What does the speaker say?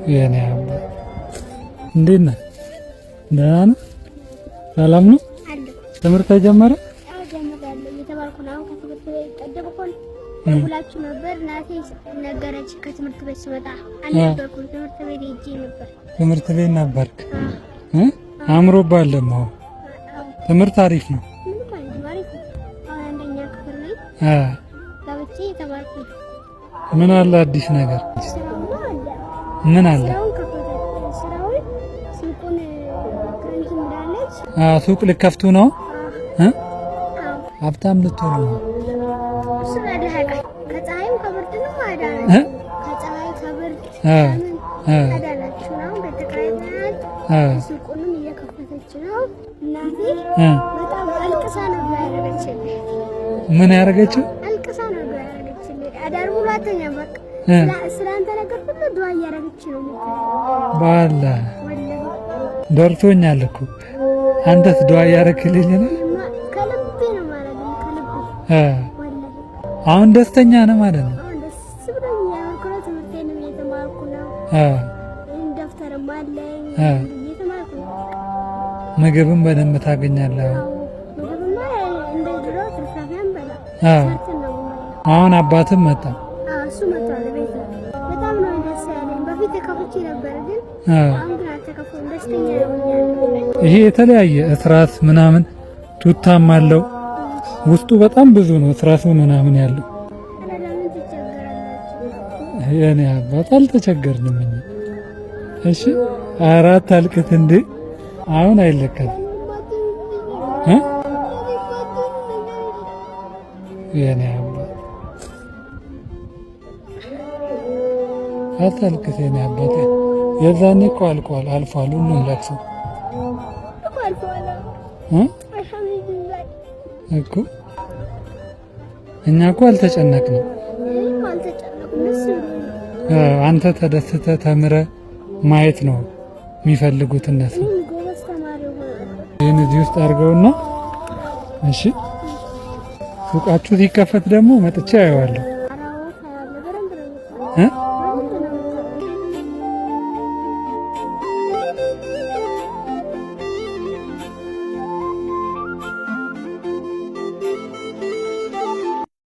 የኔ አባት እንዴት ነህ? ደህና ነህ? ሰላም ነው? ትምህርት ተጀመረ? ጀምሬያለሁ፣ እየተማርኩ ነው። አሁን ከትምህርት ቤት ቀደም እኮ ደውላችሁ ነበር። እናቴ ነገረች። ከትምህርት ቤት ስመጣ አልነበርኩም። ትምህርት ቤት ሄጄ ነበር። ትምህርት ቤት ነበርክ? አምሮብሃል ደግሞ። ትምህርት አሪፍ ነው። ምንም አይልም፣ አሪፍ ነው። አሁን አንደኛ ክፍል ነኝ። ገብቼ እየተማርኩ ነው። ምን አለ አዲስ ነገር? ስራውማ አለ። ምን አለ? ስራውን ከፈተ። ስራውን ሱቁን እንትን ብላለች። ሱቅ ልከፍቱ ነው? ሀብታም ልትሆኑ ነው? እሱ ያደርጋል። ከፀሐይም ከብርድንም አዳናችሁ። ከፀሐይ ከብርድ ከምን አዳናችሁ። አሁን ቤት ተከራይተናል። ሱቁንም እየከፈተች ነው። እናቴ በጣም አልቅሳ ነው ዱዓ ያደረገችልኝ። ምን ያደረገችው? አልቅሳ ነው ዱዓ ያደረገችልኝ። አዳር ሙሉ አተኛም። በቃ ስለ አንተ ነገር ሁሉ ዱዓ እያደረገች ነው የምትለኝ። ባላ ወላሂ ደርሶኛል እኮ። አንተስ ዱዓ እያደረክልኝ ነው? እኔማ ከልቤ ነው የማደርግልህ፣ ከልቤ ወላሂ። አሁን ደስተኛ ነህ ማለት ነው? አሁን ደስ ብሎኝ እያመርኩ ነው። ትምህርቴንም እየተማርኩ ነው። ደብተርም አለኝ፣ እየተማርኩ ነው። ምግብም በደንብ ታገኛለህ። አዎ፣ ምግብማ እንደ ድሮ ትርፍራፊ አንበላም። ሰርተን ነው የምንበላው። አሁን አባትም መጣ። አዎ፣ እሱ መጥቷል ቤት ነው። በጣም ነው ደስ ያለኝ። በፊት ተከፍቼ ነበር፣ ግን አሁን ግን አልተከፋሁም። ደስተኛ ሆኛለሁ። ይሄ የተለያየ እስራስ ምናምን ቱታም አለው። ውስጡ በጣም ብዙ ነው እስራሱ ምናምን ያለው። ኧረ ለምን ትቸገራላችሁ? የኔ አባት አልተቸገርንም እኛ። እሺ አራት አልቅት እንዴ! አሁን አይለካም እ የኔ አባት አታልቅስ የኔ አባት። የዛኔ እኮ አልቋል፣ አልፏል ሁሉም ለቅሶ እኮ አልፈዋል። እ አልሐምዱሊላህ። እኮ እኛ እኮ አልተጨነቅንም። እኔም አልተጨነኩም። ደስ ብሎኛል። አንተ ተደስተህ ተምረህ ማየት ነው የሚፈልጉት እነሱ። እኔም ጎበዝ ተማሪ ሆናለሁ። ይህን እዚህ ውስጥ አድርገውና እሺ፣ ሱቃችሁ ሲከፈት ደግሞ መጥቼ አየዋለሁ። ኧረ አዎ፣ ታያለህ። በደንብ ነው የምታየው። እ